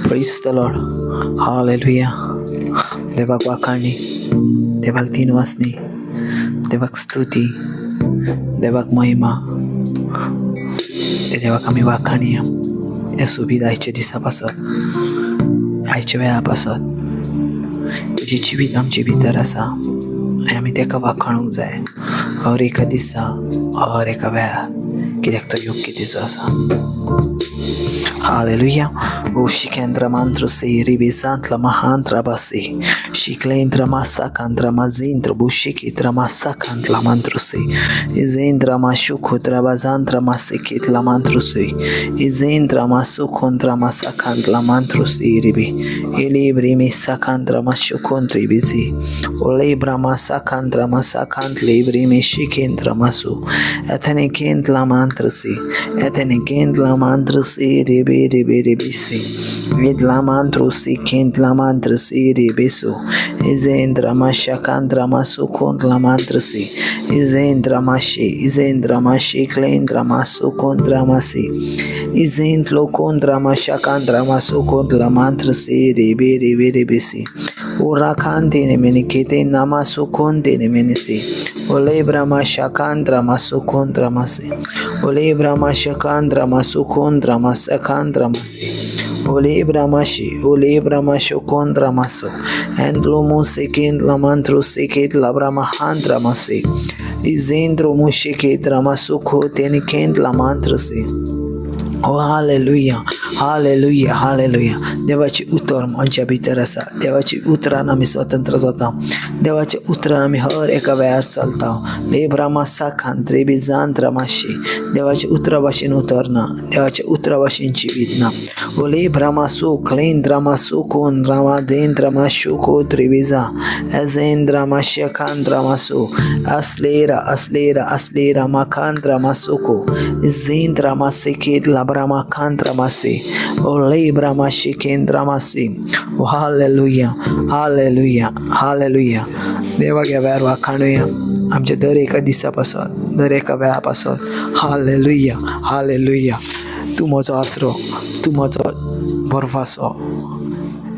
Praise the Lord. Hallelujah. देवाक वाखाणी, देवाक दिनवासनी, देवाक स्तुती, देवाक महिमा. ते देवाक आमी वाखाणया ह्या सोबीत आयच्या दिसा पासत, आयच्या वेळा पासत. तेजें जिवीत आमचे भितर आसा आनी आमी तेका वाखाणूंक जाय हर एका दिसा, हर एका वेळार, कित्याक तो योग्य तिचो आसा. Hallelujah. Ushikendra mantra se ribisantla mahantra basi. Shiklendra masakantra mazindra bushikitra masakantla mantruse. Izendra mashukutra bazantra masikitla mantruse. Izendra masukuntra masakantla mantruse ribi. Ilibri misakantra mashukuntri bizi. Olebra masakandra masakantli ibrimi shikendra masu. Etenikentla mantrasi. Etenikentla mantrasi ribi ribi ribi si. Vidla mantrusi kentla mantrasi ribisu. Izendra mashakandra masukuntla mantrasi. Izendra mashi. Izendra mashi klendra masukuntra masi. Izentlo kundra mashakandra masukuntla mantrasi ribi ribi ribi si. Urakantini minikiti namasukuntini minisi. Olebra mashakandra masukundra masi. Olebra mashakandra masukundra masakandra masi. Olebra mashi. Olebra mashukundra masu. Endlo musikin lamantru sikit labra mahandra masi. Izendro mushikitra masukutini kent lamantru si. Oh hallelujah, hallelujah, hallelujah. देवाची उतर आमच्या भितर आसा. देवाची उतरान आमी स्वतंत्र जाता. देवाच्या उतरान आमी हर एका वेळार चलता. लेब्रा मासाखान त्रेबिजांत्रा माशी. देवाच्या उतरा भाशेन उतरना, देवाच्या उतरा भाशेन जिवीत ना. ओले ब्रामासू क्लेंद्रा मासू कोन रामा देंद्रा माशुको त्रिबिजा एजेंद्रा माशखांद्रा मासू असलेरा असलेरा असलेरा माखांद्रा मासुको जेंद्रा मासेकेत लाब्रामा खांद्रा मासे ओले ब्रामा शिकेंद्रा मासे. Hallelujah, hallelujah, hallelujah. देवाक ह्या वेळार वाखाणुया आमच्या दर एका दिसा पासत, दर एका वेळा पासत. Hallelujah, hallelujah. तूं म्हजो आसरो, तूं म्हजो बर्फासो.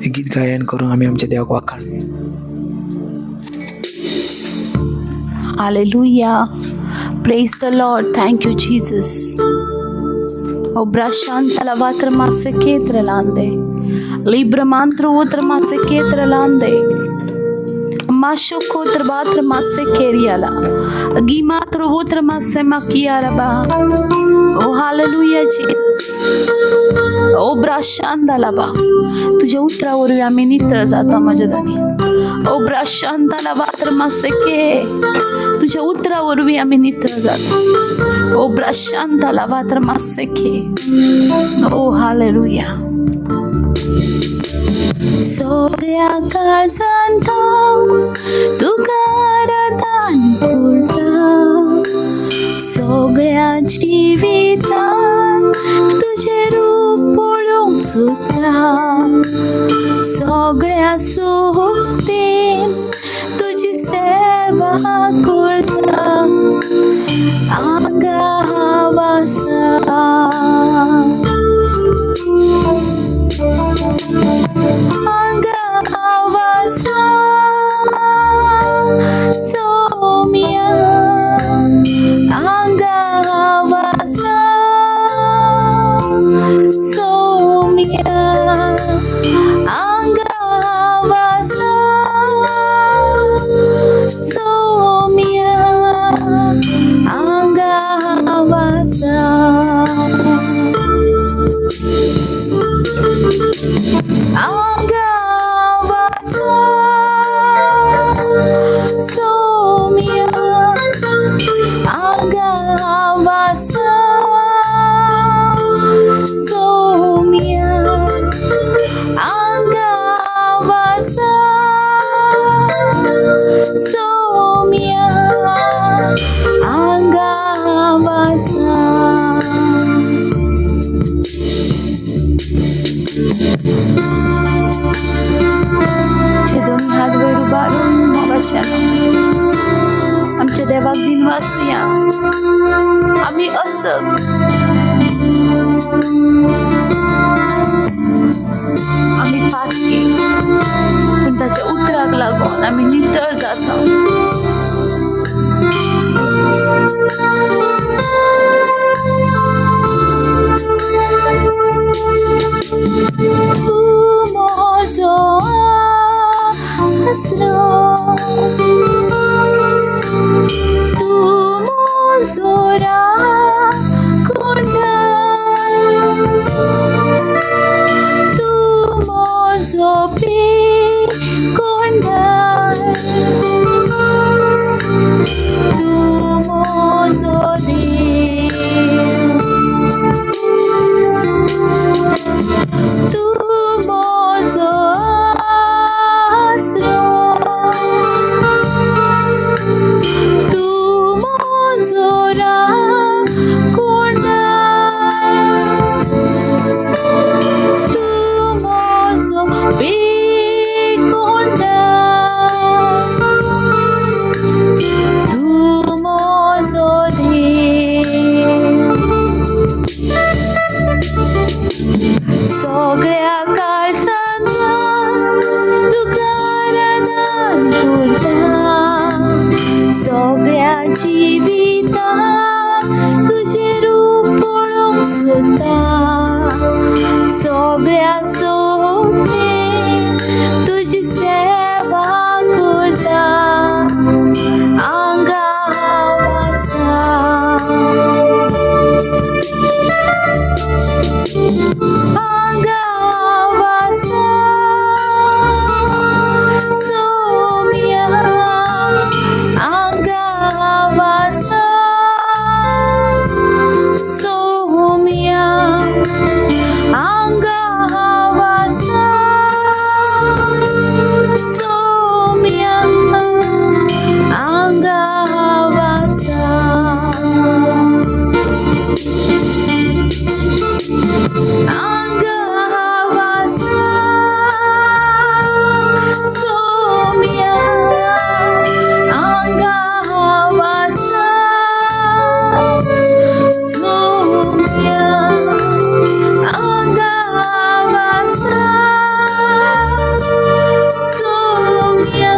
हें गीत गायन करून आमी आमच्या देवाक वाखाणुया. Hallelujah. Praise the Lord. Thank you, Jesus. Obrashanta lavatra massa ketra lande. Libra mantra utra massa ketra lande. Masho kotra batra massa keriala. Gimatra utra massa makiaraba. Oh, hallelujah, Jesus. ओ ब्राशांदालाबा, तुझ्या उतरावरवी आम्ही नितळ जाता माझ्या धनी. ओ ब्राशांदाला बात्र मासके, तुझ्या उतरावरवी आम्ही नितळ जाता. ओ ब्राशांदाला बात्र मासके. ओ हालेलुया. सगळ्या काळजान तुका आराधन करता, सगळ्या जिवितान तुजें रूप पळोवंक सोदता, सगळ्या सुक्तीन तुजी सेवा करता. आंगा वासा आंगा वासा सोम्या, आंगा वासा सोम्या, आंगा वासा सोम्या, आंगा वासा, आंगा वासा सोम्या, आंगा वासा सोम्या, आंगा वासा सोम्या, आंगा वासा. जे दोन्ही हात वयर उबारून मोगाच्यान आमच्या देवाक दिनवासुया. आमी असक्त आमी पातकी, पूण ताच्या उतराक लागून आमी नितळ जाता. तूं म्हजो आसरो, तूं म्हजो राखणदार, तूं म्हजो पेकोंडार, तूं म्हजो देव, तूं म्हजो आसरो, तूं म्हजो राखणदार, तूं म्हजो पेकोंडार, तूं म्हजो देव. सगळ्या काळजांतल्यान तुका आराधन करता, सगळ्या जिवितान तुजें रूप पळोवंक सोदता, सगळ्या सोबतेन तुजी सेवा करता, आंगा हांव आसा, आंगा हांव आसा, सोम्या आंगा हांव आसा, सोम्या आंगा हांव आसा, सोम्या आंगा हांव आसा, आंगा हांव आसा, सोम्या आंगा हांव आसा, सोम्या आंगा हांव आसा, सोम्या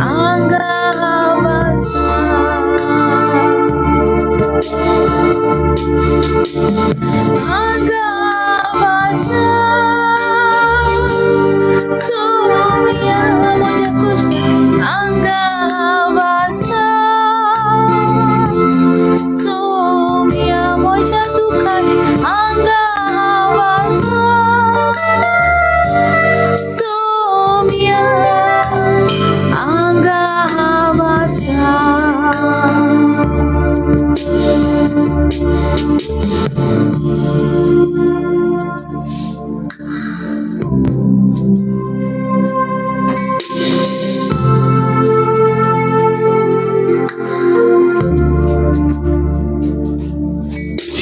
आंगा हांव आसा, आंगा हांव आसा, सोम्या म्हज्या कुश्ट आंगा हांव आसा, सोम्या म्हज्या दुखान आंगा हांव आसा, सोम्या आंगा हांव आसा.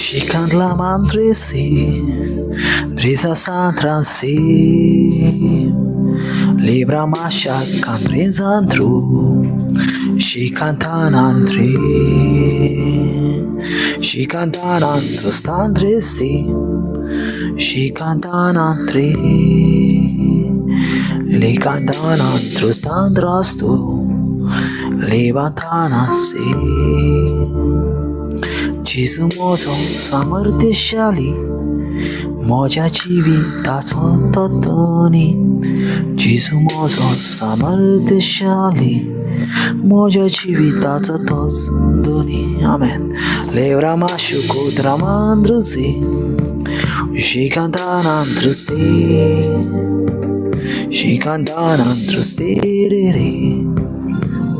Shikantla mantrisi, Drisa santransi, Libra masha kantrizantru, Shikantanantri, Shikantanantru standristi, Shikantanantri, Likantanantru standrastu, Libantanasi. जेजू म्हजो सामर्थ्यशाली, म्हज्या जिविताचो तो धनी. जेजू म्हजो सामर्थ्यशाली, म्हज्या जिविताचो तोच धनी. आमेन. लेवरा माशु कोद्रामांद्रुजी, शिकांतानांद्रुस्ती, शिकांतानांद्रुस्ती रे,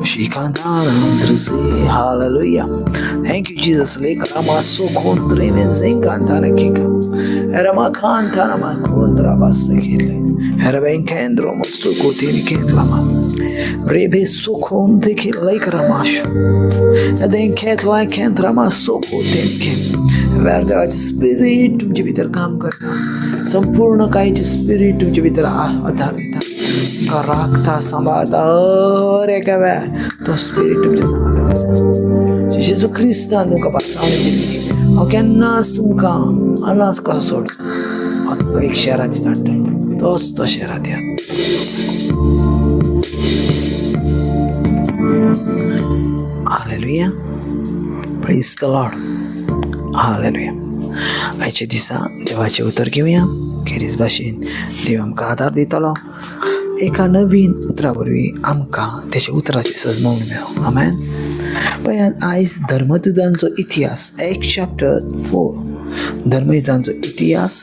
शिकांतानांद्रुसी. Hallelujah. Thank you, Jesus. Lekramasokontreme zenkantanakika. Eramakantanamakontrabasekile. Erebenkendro mostukotinikendlama. Rebe sukonteki lekramashu. Edenketla kentramasokotenke. वेर देवाचे स्पिरीट तुमचे भितर काम करता. संपूर्ण कायचे स्पिरीट तुमचे भितर आधार दिता, तुमकां राखता, सांबाळता. हर एका वेळार तो स्पिरीट तुमच्या सांगाताक आसा. जेजू क्रिस्तान तुमकां पाचावणी दिल्ली, हांव केन्नाच तुमकां अनास कसो सोडचो. हांव तुका एक शेरादी धाडटलो, तोच तो शेरादी. Hallelujah, praise the Lord, hallelujah. आयच्या दिसा देवाचें उतर घेवया. खेरीज भाशेन देव आमकां आदार दितलो. एका नवीन उतरा वरवीं आमकां तेच्या उतराची सजमवण मेळो. आमेन. पळयात आयज धर्मदुतांचो इतिहास 1 चॅप्टर 4, धर्मयुतांचो इतिहास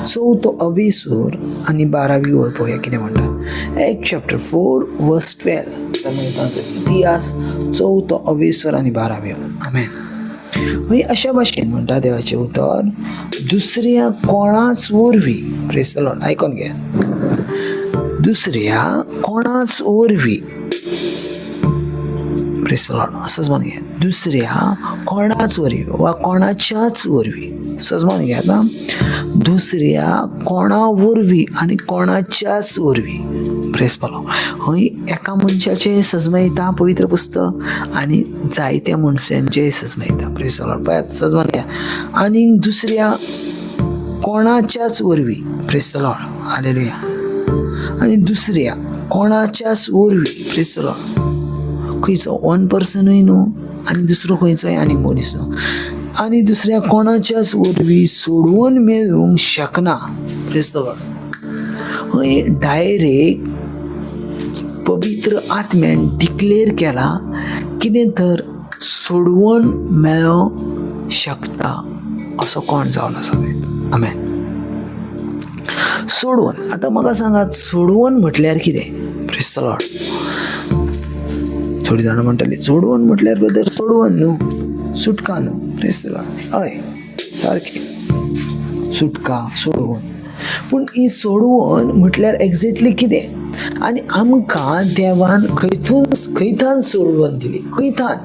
4 अविसूर आनी 12वी वळ पळोवया कितें म्हणटा. 1 चॅप्टर 4 वर्स 12, धर्मयुतांचो इतिहास 4 अविसूर आनी 12वी वळ. आमेन. हय अशा भाशेन म्हणटा देवाचें उतर, दुसऱ्या कोणाच वरवीं, प्रेज the Lord, आयकोन घे, दुसऱ्या कोणाच वरवीं, प्रेज the Lord, सजमान घे, दुसऱ्या कोणाच वरवीं वा कोणाच्याच वरवीं, सजमान घे आतां, दुसऱ्या कोणा वरवीं आनी कोणाच्याच वरवीं. प्रेज the Lord. हय एका मनशाचें सजमयता पवित्र पुस्तक आनी जायत्या मनशांचें सजमयता. प्रेज the Lord. पळयात सजमान घ्या, आनी दुसऱ्या कोणाच्याच वरवीं, प्रेज the Lord, hallelujah, आनी दुसऱ्या कोणाच्याच वरवीं, प्रेज the Lord, खंयचो वन पर्सनूय न्हू आनी दुसरो खंयचोय आनी मनीस न्हू, आनी दुसऱ्या कोणाच्याच वरवीं सोडवून मेळूंक शकना. Praise the Lord. हय डायरेक्ट पवित्र आत्म्यान डिक्लेर केला कितें तर सोडवून मेळोंक शकता असो कोण जावन आसा. आमेन. सोडवून, आतां म्हाका सांगात सोडवून म्हटल्यार कितें? Praise the Lord. थोडीं जाणां म्हणटालीं सोडवून म्हटल्यार ब्रदर सोडवून न्हू, सुटका न्हू. Praise the Lord. हय सारकें, सुटका सोडवून, पूण ही सोडवून म्हटल्यार एग्जॅक्टली कितें आनी आमकां देवान खंयथान सोडवून दिली, खंयथान?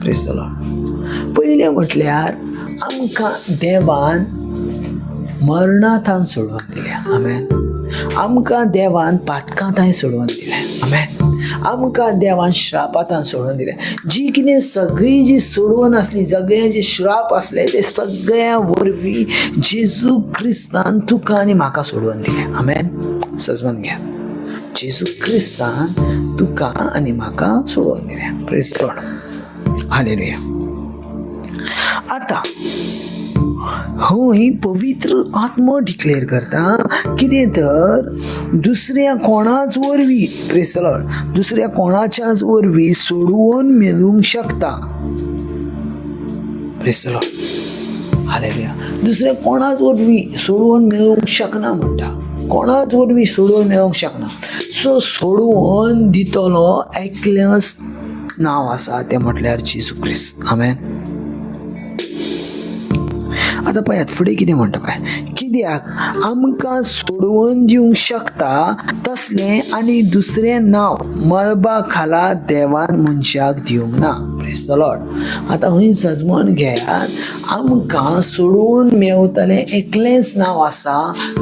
Praise the Lord. पयलें म्हटल्यार आमकां देवान मरणांतान सोडवून दिल्या. आमेन. आमकां देवान पातकांताय सोडवून दिल्या. आमेन. आमकां देवान श्रापांतान सोडून दिल्या. जी कितें सगळी जी सोडवून आसली, सगळे जे श्राप आसले ते सगळ्या वरवीं जेजू क्रिस्तान तुका आनी म्हाका सोडवून दिल्या. आमेन. सजमान घ्या, जेजू क्रिस्तान तुका आनी म्हाका सोडवून दिल्या. Praise the Lord, hallelujah. आतां हय पवित्र आत्मो डिक्लेर करता कितें तर दुसऱ्या कोणाच वरवीं, प्रेज the Lord, दुसऱ्या कोणाच्याच वरवीं सोडवून मेळूंक शकता. Praise the Lord, hallelujah. दुसऱ्या कोणाच वरवीं सोडवून मेळूंक शकना म्हणटा, कोणाच वरवीं सोडवून मेळूंक शकना. सो सोडवून दितलो एकल्याच नांव आसा, तें म्हटल्यार जेजू क्रिस्त. आमेन. आतां पळयात फुडें कितें म्हणटा पळय, कित्याक आमकां सोडवून दिवंक शकता तसलें आनी दुसरें नांव मळबा खाला देवान मनशाक दिवंक ना. Praise the Lord. आतां हय सजमण घेयात, आमकां सोडवून मेवतलें एकलेंच नांव आसा,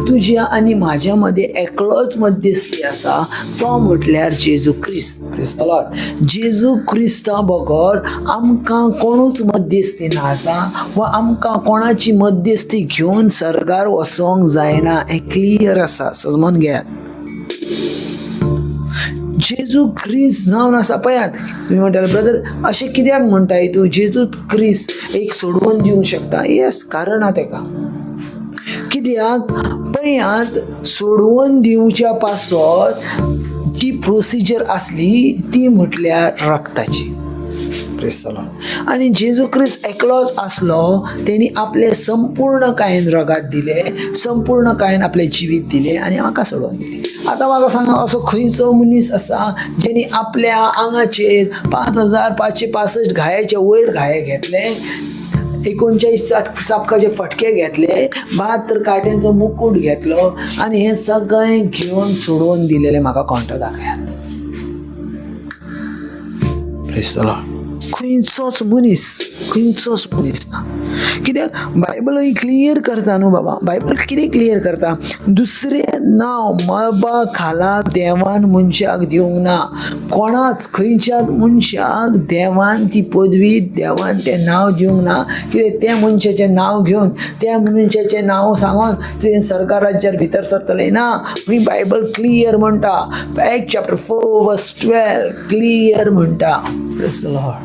तुज्या आनी म्हाज्या मदें एकलोच मध्यस्थी आसा, तो म्हटल्यार जेजू क्रिस्त. Praise the Lord. जेजू क्रिस्ता बगर आमकां कोणूच मध्यस्थी ना आसा वा आमकां कोणाची मध्यस्थी घेवन सर्गार वचोंक जायना, हें क्लियर आसा. सजमन घेयात, जेजू क्रिस्त जावन आसा. पळयात तुमी म्हणटाले ब्रदर अशें कित्याक म्हणटाय तूं, जेजू क्रिस्त एक सोडवून दिवंक शकता? येस, कारण आहा तेका. कित्याक पळयात, सोडवून दिवच्या पासत जी प्रोसिजर आसली ती म्हटल्यार रक्ताची. Praise the Lord. आनी जेजू क्रिस्त एकलोच आसलो, तेणी आपलें संपूर्ण कायन रगात दिलें, संपूर्ण कायन आपलें जिवीत दिलें आनी म्हाका सोडोवन दिलें. आतां म्हाका सांगा, असो खंयचो मनीस आसा जेणी आपल्या आंगाचेर 5565 घायाचे वयर घाये घेतले, 39 चापकाचे फटके घेतले, 72 काट्यांचो मुकूट घेतलो आनी हें सगळें घेवन सोडोवन दिलेलें म्हाका कोणतो दाखयात. Praise the Lord. खंयचोच मनीस, खंयचोच मनीस ना. कित्याक बायबल क्लियर करता न्हू बाबा. बायबल कितें क्लियर करता? दुसरें नांव मळबा खाला देवान मनशाक दिवंक ना. कोणाच खंयच्याच मनशाक देवान ती पदवी, देवान तें नांव दिवंक ना. कित्याक त्या मनशाचें नांव घेवन, त्या मनशाचें नांव सांगून तुवें सरकार राज्यार भितर सरतलें ना. बायबल क्लियर म्हणटा, Act chapter 4 verse 12 clear म्हणटा. Praise the Lord.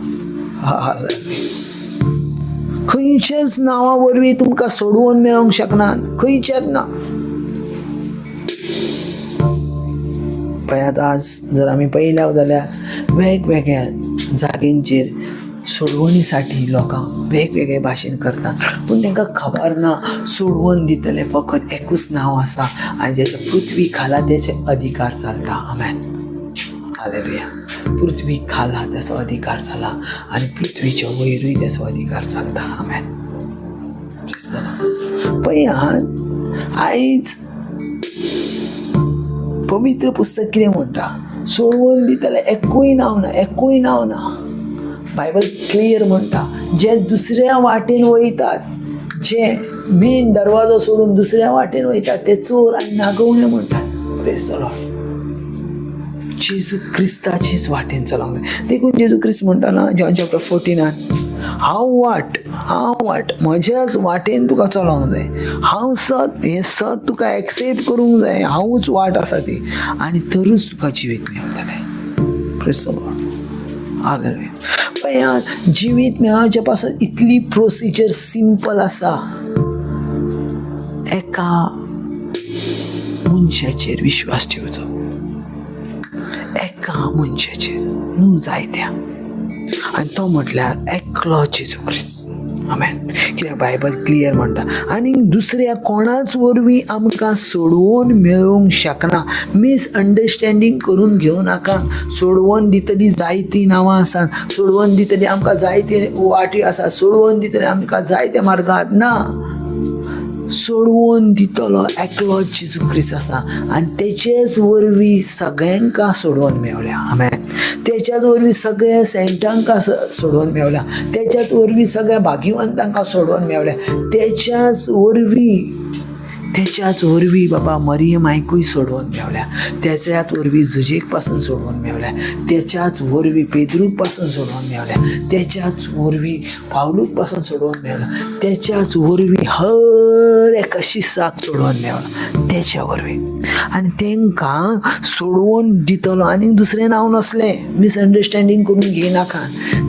Hallelujah. खंयच्याच नांवा वरवीं तुमकां सोडोवन मेळोंक शकना, खंयच्याच ना. पळयात, आज जर आमी पळयल्या जाल्यार वेगवेगळ्या जाग्यांचेर सोडवणी साठी लोकां वेगवेगळे भाशेन करतात, पूण तांकां खबर ना सोडवण दितले फकत एकूच नांव आसा आनी जेच्या पृथ्वी खाला तेचे अधिकार चलता. आमेन, हालेलुया. पृथ्वी खाला त्याचो अधिकार जाला आनी पृथ्वीच्या वयरूय त्याचो अधिकार चलता. आमेन. पळयात, आयज पवित्र पुस्तक कितें म्हणटा? सोडवून दितले एकूय नांव ना, एकूय नांव ना. बायबल क्लियर म्हणटा, जे दुसऱ्या वाटेन वयतात, जे मेन दरवाजो सोडून दुसऱ्या वाटेन वयतात, ते चोर आनी नागवणे म्हणटात. Praise the Lord. जेजू क्रिस्ताचीच वाटेन चलोंक जाय. देखून जेजू क्रिस्त म्हणटा ना जॉन चॅप्टर 14, हांव वाट, हांव वाट, म्हज्याच वाटेन तुका चलोंक जाय. हांव सत, हें सत तुका एक्सेप्ट करूंक जाय. हांवूच वाट आसा ती, आनी तरूच तुका जिवीत मेळटलें. Praise the Lord. हालेलुया. पळयात, जिवीत मेळोवचे पासत इतली प्रोसिजर सिंपल आसा. एका मनशाचेर विश्वास ठेवचो, एका मनशाचेर न्हू जायत्या, आनी तो म्हटल्यार एकलो जेजू क्रिस्त. आमेन. कित्याक बायबल क्लियर म्हणटा, आनी दुसऱ्या कोणाच वरवीं आमकां सोडोवन मेळोवंक शकना. मिसअंडरस्टँडींग करून घेवं नाका. सोडवून दितली जायतीं नांवां आसात, सोडवून दितली आमकां जायते वाटी आसात, सोडवून दितली आमकां जायते मार्गात ना. सोडवून दितलो एकलो जेजू क्रिस्त आसा आनी तेचेच वरवीं सगळ्यांका सोडोवन मेवल्या. आमेन. तेच्याच वरवीं सगळ्या सेंटांकां सोडोवन मेवल्या. तेच्याच वरवीं सगळ्या भाग्यवंतांकां सोडोवन मेवल्या. तेच्याच वरवीं, तेच्याच वरवीं बाबा मरियम आयकूय सोडोवन मेवल्या. तेच्याच वरवीं जुजेक पासून सोडोवन मेवल्या. तेच्याच वरवीं पेद्रूक पासून सोडोवन मेवल्या. तेच्याच वरवीं पावलूक पासून सोडोवन मेवल्या. तेच्याच वरवीं हर एका शिसाक सोडोवन मेवला तेच्या वरवीं. आनी तांकां सोडोवन दितलो आनी दुसरें नांव नासलें. मिसअंडरस्टँडींग करून घेयनाका.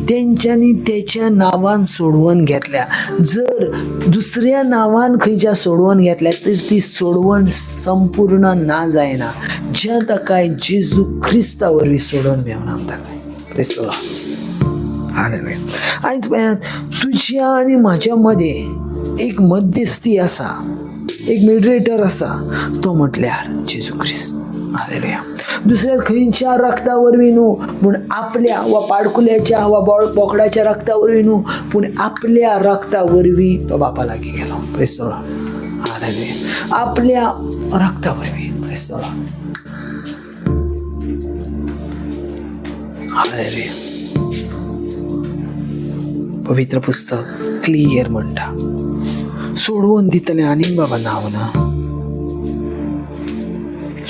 तेंच्यांनी तेच्या नांवान सोडोवन घेतल्या. जर दुसऱ्या नांवान खंयच्या सोडोवन घेतल्या तर ती सोडवण संपूर्ण ना जायना, ज्या ताका जेजू क्रिस्ता वरवीं सोडोवन मेवना ताका. Praise the Lord. हालेलुया. आयज पळयात, तुज्या आनी म्हाज्या मदें एक मध्यस्थी आसा, एक मिडिएटर आसा, तो म्हटल्यार जेजू क्रिस्त. हालेलुया. दुसऱ्या खंयच्या रक्ता वरवीं न्हू, पूण आपल्या वा पाडकुल्याच्या वा बोकडाच्या रक्ता वरवीं न्हू, पूण आपल्या रक्ता वरवीं तो बापा लागीं गेलो. Praise the Lord. हालेलुया. आपल्या रक्ता वरवीं. Praise the Lord. हालेलुया. पवित्र पुस्तक क्लियर म्हणटा, सोडवून दितलें आनीक बाबा नांव ना,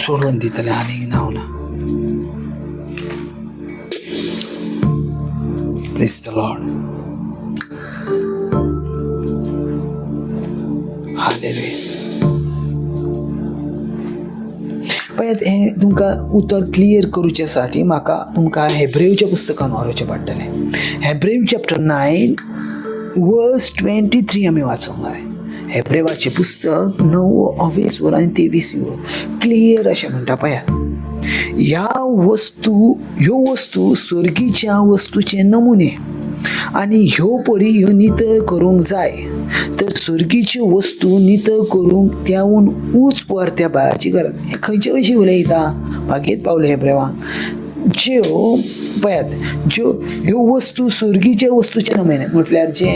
सोडून दितलें आनीक नांव ना. Praise the Lord. हालेलुया. पळयात, हें तुमकां उतर क्लियर करूचे साठी म्हाका तुमकां हेब्रेवच्या पुस्तकान व्हरूचें पडटलें. हेब्रेव चॅप्टर 9 वर्स 23 आमी वाचूंक जाय. हेब्रेवाचें पुस्तक 9 वर आनी 23 वर क्लियर अशें म्हणटा. पळयात, ह्या वस्तू, ह्यो वस्तू सर्गीच्या वस्तूचे नमुने आनी ह्यो परी ह्यो नितळ करूंक जाय, तर सर्गीच्यो वस्तू नितळ करूंक त्याहून ऊंच वर त्या बाळाची गरज. हें खंयचे विशीं उलयता? भागयत पावले हेब्रेवांक. ज्यो पळयात, ज्यो ह्यो वस्तू सर्गीच्या वस्तूचे नमुने म्हटल्यार जे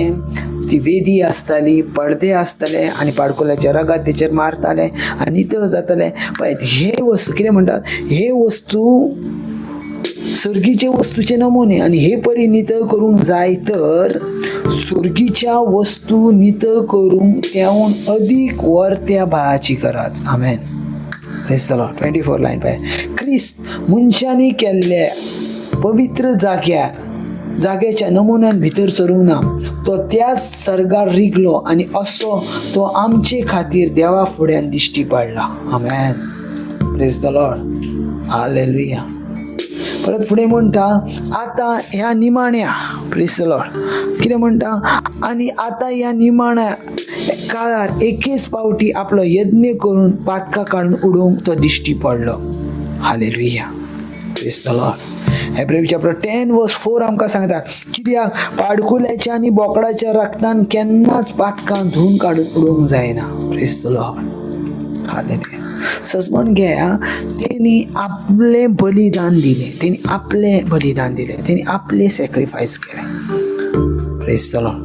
ती वेदी आसताली, पडदे आसताले आनी पाडकुल्याच्या रगात तेचेर मारताले आनी नितळ जाताले. पळयात, हे वस्तू कितें म्हणटात? हे वस्तू सर्गीचे वस्तूचे नमुने आनी हे परी नितळ करूंक जाय तर सुर्गीच्या वस्तू नितळ करूंक त्याहून अदीक वर्त्या बाळाची गरज. आमेन. Praise the Lord. 24 line पळय. क्रिस्त मनशांनी केल्ल्या पवित्र जाग्याच्या नमुन्यान भितर सरूंक ना, तो त्याच सर्गार रिगलो आनी असो तो आमचे खातीर देवा फुड्यान दिश्टी पडला. आमेन. Praise the Lord. Hallelujah. परत फुडें म्हणटा आतां ह्या निमाण्या, प्रेज the Lord, कितें म्हणटा, आनी आतां ह्या निमाण्या काळार एकेच पावटी आपलो यज्ञ करून पातकां काडून उडोवंक तो दिश्टी पडलो. Hallelujah. Praise the Lord. Hebrew chapter 10 verse 4 आमकां सांगता कित्याक पाडकुल्याच्या आनी बोकडाच्या रक्तान केन्नाच पातकां धुवन काडून उडोवंक जायना. Praise the Lord. Hallelujah. सजमन घेया, तेणी आपलें बलिदान दिलें, तेणी आपलें बलिदान दिलें, तेणी आपलें सॅक्रिफायस केलें. Praise the Lord.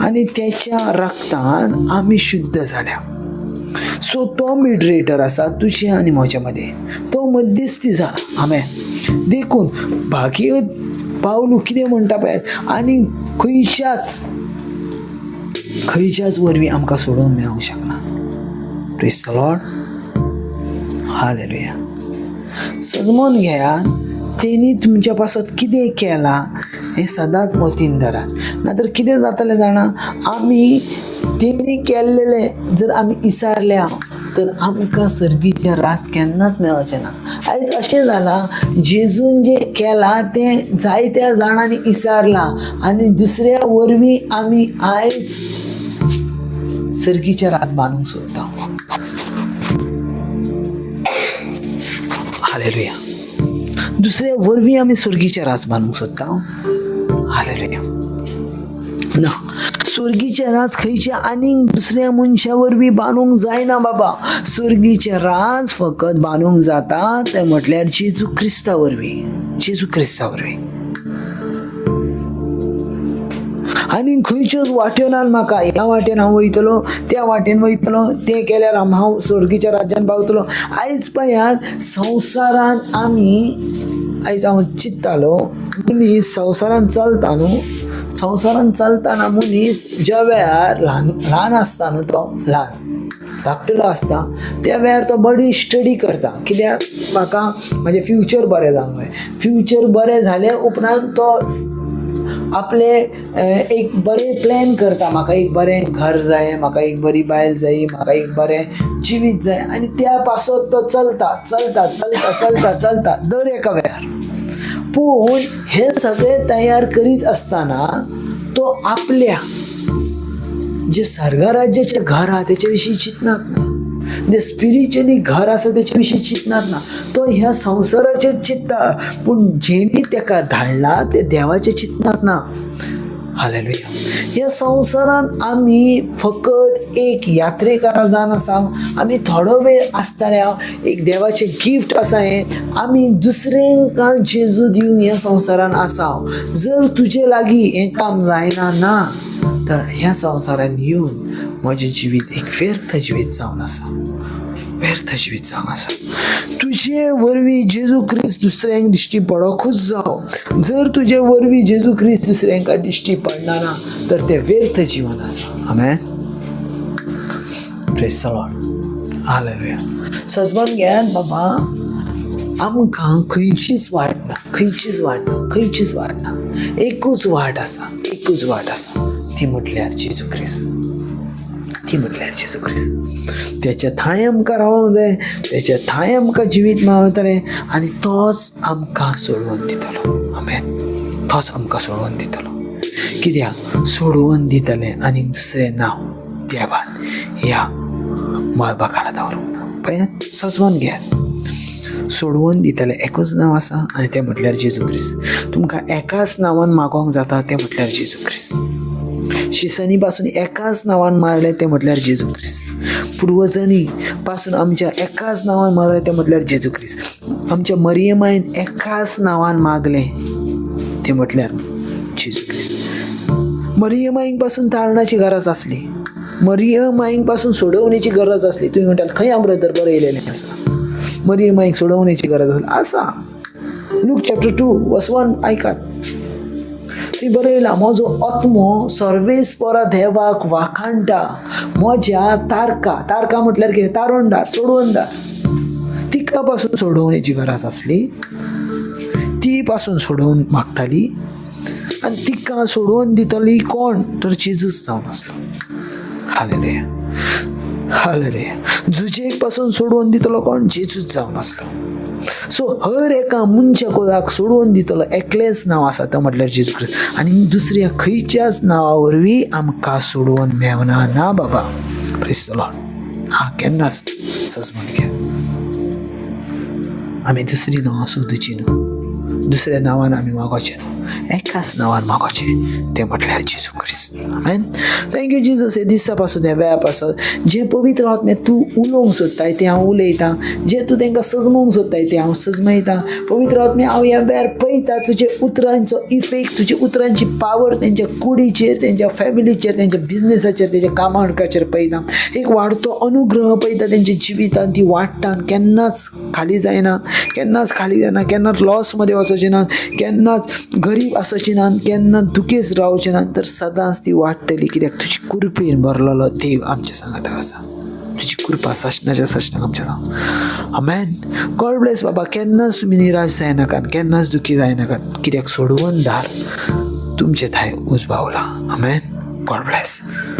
आनी तेच्या रक्तान आमी शुद्ध जाल्या. सो तो मिडरेटर आसा तुजे आनी म्हज्या मदें, तो मध्यस्थी जाला. आमेन. देखून भाग्य पावलू कितें म्हणटा पळय, आनी खंयच्याच वरवीं आमकां सोडोवंक मेळोंक शकना. Praise the Lord. Hallelujah. सजमोन घेयात, तेणी तुमच्या पासत कितें केलां हें सदांच मतीन धरात. ना तर कितें जातलें जाणा, आमी तेणी केल्लेलें जर आमी इसारल्या तर आमकां सर्गीचें रास केन्नाच मेळचें ना. आयज अशें जालां, जेजून जें केलां तें जायत्या जाणांनी इसारलां आनी दुसऱ्या वरवीं आमी आयज सर्गीचें राज बांदूंक सोदता. हालेलुया. दुसऱ्या वरवीं आमी सर्गीचें राज बांदूंक सोदता. हालेलुया. ना, स्वर्गीचें राज खंयच्या आनीक दुसऱ्या मनशा वरवीं बांदूंक जायना बाबा. स्वर्गीचें राज फकत बांदूंक जाता तें म्हटल्यार जेजू क्रिस्ता वरवीं, जेजू क्रिस्ता वरवीं. आनी खंयच्योच वाट्यो नात म्हाका, ह्या वाटेन हांव वयतलो, त्या वाटेन वयतलो, तें केल्यार हांव स्वर्गीच्या राज्यान पावतलो. आयज पळयात संवसारान आमी, आयज हांव चिंत्तालो, मनीस संवसारान चलता न्हू, संवसारान चलतना मनीस ज्या वेळार ल्हान ल्हान आसता न्हू, तो ल्हान धाकटुलो आसता त्या वेळार तो बरी स्टडी करता. कित्याक म्हाका म्हाजें फ्युचर बरें जावंक जाय. फ्युचर बरें जाले उपरांत तो आपले एक बरें प्लॅन करता, म्हाका एक बरें घर जाय, म्हाका एक बरी बायल जाय, म्हाका एक बरें जिवीत जाय, आनी त्या पासत तो चलता चलता चलता चलता चलता दर एका वेळार. पूण हें सगळें तयार करीत आसतना तो आपल्या जें सर्गराज्याचें घर आहा तेचे विशीं चिंतनात ना, जें स्पिरिच्युअली घर आसा तेचे विशीं चिंतनात ना, तो ह्या संवसाराचेर चिंत्ता, पूण जेणी तेका धाडला तें देवाचें चिंतनात ना. हालेलुया. ह्या संवसारान आमी फकत एक यात्रेकारां जावन आसा. आमी थोडो वेळ आसतले, एक देवाचें गिफ्ट आसा हें, आमी दुसऱ्यांक जेजू दिवन ह्या संवसारान आसा. जर तुजे लागीं हें काम जायना ना तर ह्या संवसारान येवन म्हजें जिवीत एक व्यर्थ जिवीत जावन आसा, व्यर्थ जिवीत जावन आसा. तुजे वरवीं जेजू क्रिस्त दुसऱ्यांक दिश्टी पडोकूच जावं. जर तुजे वरवीं जेजू क्रिस्त दुसऱ्यांक दिश्टी पडना ना तर तें व्यर्थ जिवन आसा. आमेन. Praise the Lord. Hallelujah. सजमान घेयात बाबा, आमकां खंयचीच वाट ना, खंयचीच वाट ना, खंयचीच वाट ना, एकूच वाट आसा, एकूच वाट आसा, ती म्हटल्यार जेजू क्रिस्त, ती म्हटल्यार जेजू क्रिस्त. तेच्या थांय आमकां रावोंक जाय, तेच्या थांय आमकां जिवीत मेळटलें आनी तोच आमकां सोडोवन दितलो. आमेन. तोच आमकां सोडोवन दितलो. कित्याक सोडोवन दितलें आनी दुसरें नांव देवान ह्या मळबा खाला दवरूंक ना. पळयात, सजवन घेयात, सोडोवन दितलें एकूच नांव आसा आनी तें म्हटल्यार जेजू क्रिस्त. तुमकां एकाच नांवान मागोंक जाता तें म्हटल्यार जेजू क्रिस्त. शिसांनी पासून एकाच नांवान मारलें तें म्हटल्यार जेजू क्रिस्त. पुर्वजांनी पासून आमच्या एकाच नांवान मारलें तें म्हटल्यार जेजू क्रिस्त. आमच्या मरियमायन एकाच नांवान मागलें तें म्हटल्यार जेजू क्रिस्त. मरियमाईक पासून तारणाची गरज आसली, मरियमाईक पासून सोडोवण्याची गरज आसली. तुवें म्हणटाले खंय आमकां ब्रदर बरयलेलें आसा मरियमाईक सोडोवण्याची गरज आसली? आसा. लूक चॅप्टर 2 verse 1 आयकात. ती बरयला, म्हजो आत्मो सर्वेस्परा देवाक वाखाणटा, म्हज्या तारका. तारका म्हटल्यार कितें? तारोणदार, सोडवणदार. तिका पासून सोडोवण्याची गरज आसली, ती पासून सोडोवन मागताली आनी तिका सोडोवन दितली कोण तर जेजूस जावन आसलो. Hallelujah, hallelujah. जुजेक पासून सोडोवन दितलो कोण? जेजूस जावन आसलो. सो हर एका मनशा कोणाक सोडोवन दितलो एकलेंच नांव आसा, तो म्हटल्यार जेजू क्रिस्त. आनी दुसऱ्या खंयच्याच नांवा वरवीं आमकां सोडोवन मेवना ना बाबा. प्रेज the Lord. हा, केन्नाच सजमन घे आमी दुसरी नांवां सोदुची न्हू, दुसऱ्या नांवान आमी मागोचें न्हू, एकाच नांवान मागोचें, तें म्हटल्यार जेजू क्रिस्त. आमेन. Thank you Jesus. हे दिसा पासून, ह्या वेळा पासून जें पवित्र आत्मे तूं उलोवंक सोदताय तें हांव उलयतां, जें तूं तांकां सजमोवंक सोदताय तें हांव सजमयतां. पवित्र आत्मे, हांव ह्या वेळार पळयता तुजे उतरांचो इफेक्ट, तुज्या उतरांची पावर तेंच्या कुडीचेर, तेंच्या फॅमिलीचेर, तेंच्या बिजनेसाचेर, तेंच्या कामाचेर पळयता. एक वाडतो अनुग्रह पळयता तेंच्या जिवितान, ती वाडटा, केन्नाच खाली जायना, केन्नाच खाली जायना, केन्नाच लॉसमध्ये वचोचें ना, केन्नाच गरीब आसचें ना, केन्ना दुखेस्त रावचें ना, तर सदांच ती वाडटली. कित्याक तुजी कृपेन भरलेलो देव आमच्या सांगाता आसा. तुजी कृपा सासणाच्या सासणाक आमच्या. आमेन. गॉड ब्लेस बाबा. केन्नाच तुमी निराश जायनाकात, केन्नाच दुखी जायनाकात, कित्याक सोडवणदार तुमचे थांय उजबावला. आमेन. God bless.